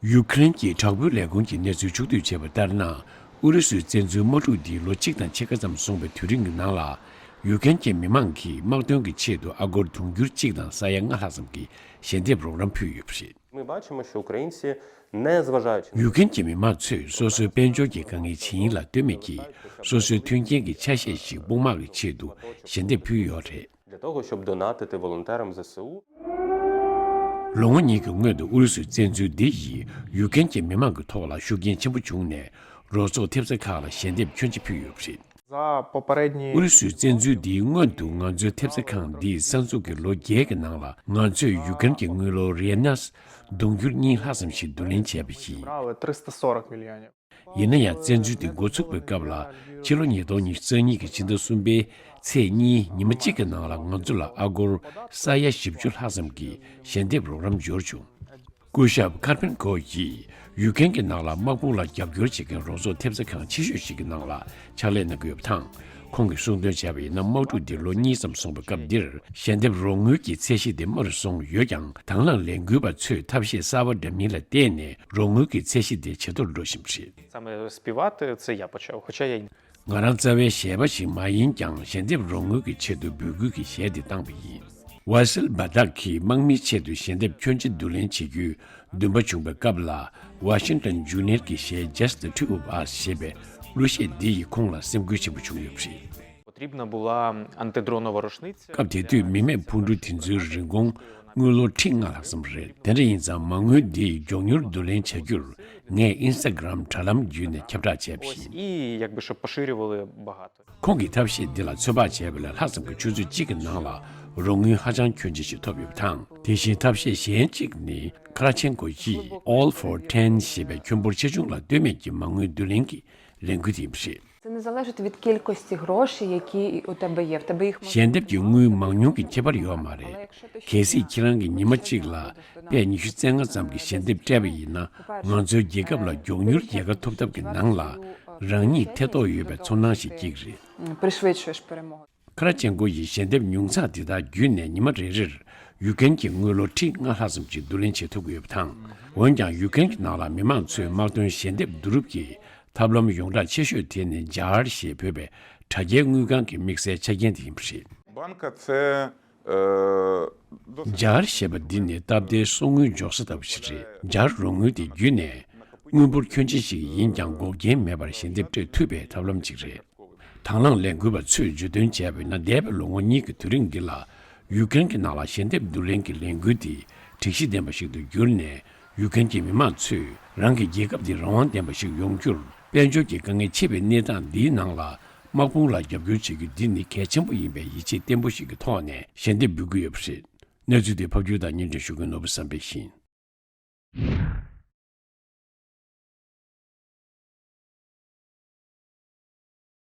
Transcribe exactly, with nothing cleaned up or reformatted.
ཡུ་ཀེ་རེན་གྱི་དྲག་པོའི་ལས་ཁུངས་ཀྱི་གནས་ཚུལ་ཕྱོགས་བསྡུས་བྱས་པ་ལྟར་ན། ཨུ་རུ་སུའི་བཙན་འཛུལ་དམག་འཁྲུག་འདི་ལོ་གཅིག་དང་ཕྱེད་ཀ་ཙམ་སོང་བའི་དུས་རིང་གི་ནང་ལ། ཡུ་ཀེ་རེན་གྱི་མི་མང་གིས་དམག་དོན་གྱི་ཆེད་དུ་ཨ་སྒོར་དུང་ཕྱུར་གཅིག་དང་ས་ཡ་ལྔ་ལྷག་ཙམ་གྱི་ཞལ་འདེབས་རོགས་རམ་ཕུལ་ཡོད་པ་རེད། Ми бачимо, що українці, незважаючи на ཡུ་ཀེ་རེན་གྱི་མི་མང་ཚོས་སོ་སོའི་དཔལ་འབྱོར་གྱི་དཀའ་ངལ་ཇི་ཡིན་ལ་ལྟོས་མེད་ཀྱིས། སོ་སོའི་མཐུན་རྐྱེན་གྱི་ཆ་ཤས་ཤིག་དཔུང་དམག་གི་ཆེད་དུ་ཞལ་འདེབས་ཕུལ་ཡོད་རེད། для того, щоб донатити волонтерам ЗСУ. ལོ་ངོ་གཉིས་ཀྱི་སྔོན་དུ་ཨུ་རུ་སུའི་བཙན་འཛུལ་འདི་ཡིས་ཡུ་ཀེ་རེན་གྱི་མི་མང་གི་ཐོག་ལ་ཤུགས་རྐྱེན་ཆེན་པོ་བྱུང་ནས། རོགས་ཚོགས་ཐེབས་རྩ་ཁག་ལ་ཞལ་འདེབས་ཁྱོན་ཆེ་ཕུལ་ཡོད་པ་རེད། За попередні ཨུ་རུ་སུའི་བཙན་འཛུལ་འདིའི་སྔོན་དུ་ང་ཚོའི་ཐེབས་རྩ་ཁང་འདིས་གསར་འཛུགས་ཀྱི་ལོ་བརྒྱད་ཀྱི་ནང་ལ་ང་ཚོས་ཡུ་ཀེ་རེན་གྱི་དངུལ་ལོར་ཡེ་ནས་དུང་ཕྱུར་གཉིས་ལྷག་ཙམ་ཞིག་བསྡུ་ལེན་བྱས་པ་ཡིན། брали триста сорок мільйонів. ཡིན་ན་ཡང་བཙན་འཛུལ་དེ་འགོ་ཚུགས་པའི་སྐབས་ལ། ཕྱི་ལོ་ཉིས་སྟོང་ཉི་ཤུ་རྩ་གཉིས་ཀྱི་ཕྱི་ཟླ་གསུམ་པའི་ཚེས་གཉིས་ཉི་མ་གཅིག་གི་ནང་ལ་ང་ཚོ་ལ་ཨ་སྒོར་ས་ཡ་བཞི་བཅུ་ལྷག་ཙམ་གྱི་ཞལ་འདེབས་རོགས་རམ་འབྱོར་བྱུང་། སྐུ་ཞབས་ཁར་པེན་ཀོ་ཡིས་ཡུ་ཀེ་རེན་གྱི་ནང་ལ་དམག་དཔུང་ལ་རྒྱབ་སྐྱོར་བྱེད་མཁན་རོགས་ཚོགས་ཐེབས་རྩ་ཁང་ཆེ་ཤོས་ཤིག་གི་ནང་ལ་ཕྱག་ལས་གནང་གི་ཡོད་པ་དང་། ཁོང་གིས་གསུངས་དོན་བྱས་པ་ཡིན་ན། དམག་འཁྲུག་འདི་ལོ་གཉིས་ཙམ་སོང་བའི་སྐབས་འདིར། ཞལ་འདེབས་རོགས་དངུལ་གྱི་ཚད་གཞི་དེ་དམའ་རུ་སོང་ཡོད་ཀྱང་། དང་བླངས་ལས་འགུལ་བ་ཚོས་ཐབས་ཤེས་གསར་པ་འདྲ་མིན་ལ་བརྟེན་ནས་རོགས་དངུལ་གྱི་ཚད་གཞི་དེ་ཇེ་མཐོར་འགྲོ་བཞིན་པ་རེད། Саме співати це я почав, хоча я й не ང་རང་རྩ་བའི་གཞས་པ་ཞིག་མ་ཡིན་ཀྱང་། ཞལ་འདེབས་རོགས་དངུལ་གྱི་ཆེད་དུ་འབོད་སྐུལ་གྱི་གཞས་འདི་བཏང་བ་ཡིན། ཝ་སིལ་བྷ་དག་གིས་དམག་མིའི་ཆེད་དུ་ཞལ་འདེབས་ཁྱོན་ཆེ་བསྡུ་ལེན་བྱེད་རྒྱུའི་འདུན་པ་བྱུང་བའི་སྐབས་ལ། Washington Junior གྱི་གཞས་Just the Two of Us ཞེས་པའི་གླུ་གཞས་འདི་ཡིས་ཁོང་ལ་སེམས་འགུལ་ཆེན་པོ་བྱུང་ཡོད་པ་རེད། Потрібна була антидронова рушниця. སྐབས་དེ་དུས་མི་མེད་འཕུར་གྲུ་དེ་ཚོའི་རིན་གོང་དངུལ་ལོར་ཁྲི་ལྔ་ལྷག་ཙམ་རེད། དེ་འདྲ་ཡིན་ཙང་མ་དངུལ་འདི་མགྱོགས་མྱུར་བསྡུ་ལེན་བྱ་རྒྱུར་ངས་Instagram དྲ་ལམ་བརྒྱུད་ནས་ཁྱབ་བསྒྲགས་བྱས་པ་ཡིན། И якби щоб поширювали багато. ཁོང་གིས་ཐབས་ཤེས་འདི་ལ་ཚོད་དཔག་བྱས་པ་ལས་ལྷག་ཙམ་གྱི་ཆུ་ཚོད་གཅིག་གི་ནང་ལ་རོགས་དངུལ་ཧ་ཅང་ཁྱོན་ཆེ་ཞིག་ཐོབ་ཡོད་པ་དང་། དེ་བཞིན་ཐབས་ཤེས་གཞན་གཅིག་ནི། ཁ་ར་ཆེན་ཀོ་ཡིས་All for Ten ཞེས་པའི་ཁྱོན་འབོར་ཆེ་ཆུང་ལ་ལྟོས་མེད་ཀྱི་མ་དངུལ་བསྡུ་ལེན་གྱི་ལས་འགུལ་དེ་ཡིན་པ་རེད། Це не залежить від кількості грошей, які у тебе є. В тебе їх ཞལ་འདེབས་ཀྱི་དངུལ་མང་ཉུང་གི་ཁྱད་པར་ཡོད་མ་རེད། གལ་སྲིད་ཁྱེད་རང་གིས་ཉི་མ་གཅིག་ལ་པད་ཉི་ཤུ་རྩ་ལྔ་ཙམ་གྱི་ཞལ་འདེབས་སྤྲད་པ་ཡིན་ན། ང་ཚོའི་རྒྱལ་ཁབ་ལ་མགྱོགས་མྱུར་རྒྱལ་ཁ་ཐོབ་ཐབས་ཀྱི་ནང་ལ་རང་ཉིད་ཐེ་གཏོགས་ཡོད་པའི་ཚོར་སྣང་ཞིག་སྐྱེ་གི་རེད། пришвидшуєш перемогу. ཁ་ར་ཆེན་ཀོ་ཡིས་ཞལ་འདེབས་ཉུང་ཚགས་འདི་དག་བརྒྱུད་ནས་ཉི་མ་རེ་རེར་ཡུ་ཀེ་རེན་གྱི་དངུལ་ལོར་ཁྲི་ལྔ་ལྷག་ཙམ་ཞིག་བསྡུ་ལེན་བྱེད་ཐུབ་ཀྱི་ཡོད་པ་དང་། འོན་ཀྱང་ཡུ་ཀེ་རེན་གྱི་ནང་ལ་མི་མང་ཚོས་དམག་དོན་ཞལ་འདེབས་བསྡུ་རུབ་ཀྱི་ཐབས་ལམ་ཡོངས་གྲགས་ཆེ་ཤོས་དེ་ནི་ཇཱར་ཞེས་འབོད་པའི་དྲ་རྒྱའི་དངུལ་ཁང་གི་དམིགས་བསལ་ཆ་རྐྱེན་དེ་ཡིན་པ་རེད། банка це ཇཱར་ཞེས་པ་འདི་ནི་སྟབས་བདེའི་གསོག་དངུལ་འཇོག་ས་ལྟ་བུ་ཞིག་རེད། ཇཱར་རོགས་དངུལ་དེ་བརྒྱུད་ནས་དངུལ་འབོར་ཁྱོན་ཆེ་ཞིག་ཡིན་ཀྱང་འགོག་རྐྱེན་མེད་པར་ཞལ་འདེབས་སྤྲད་ཐུབ་པའི་ཐབས་ལམ་ཅིག་རེད། དང་བླངས་ལས་འགུལ་བ་ཚོས་བརྗོད་དོན་བྱས་པ་ཡིན་ན། འདས་པའི་ལོ་ངོ་གཉིས་ཀྱི་དུས་རིང་འདི་ལ་ཡུ་ཀེ་རེན་གྱི་ནང་ལ་ཞལ་འདེབས་བསྡུ་ལེན་གྱི་ལས་འགུལ་དེ་སྒྲིག་གཞི་ལྡན་པ་ཞིག་ཏུ་གྱུར་ནས། ཡུ་ཀེ་རེན་གྱི་མི་མང་ཚོས་རང་གི་རྒྱལ་ཁབ་འདི་རང་དབང་ལྡན་པ་ཞིག་ཡོང་རྒྱུར། དཔལ་འབྱོར་གྱི་དཀའ་ངལ་ཆེ་བའི་གནས་སྟངས་འདིའི་ནང་ལ་དམག་དཔུང་ལ་རྒྱབ་སྐྱོར་བྱེད་རྒྱུ་འདི་ནི་གལ་ཆེན་པོ་ཡིན་པའི་ཡིད་ཆེས་བརྟན་པོ་ཞིག་གི་ཐོག་ནས་ཞལ་འདེབས་འབུལ་གྱི་ཡོད་པ་རེད། གནས་ཚུལ་འདི་ཕབ་སྒྱུར་དང་སྙན་སྒྲོན་ཞུ་མཁན་ནོར་བུ་བསམ་འཕེལ་ཡིན།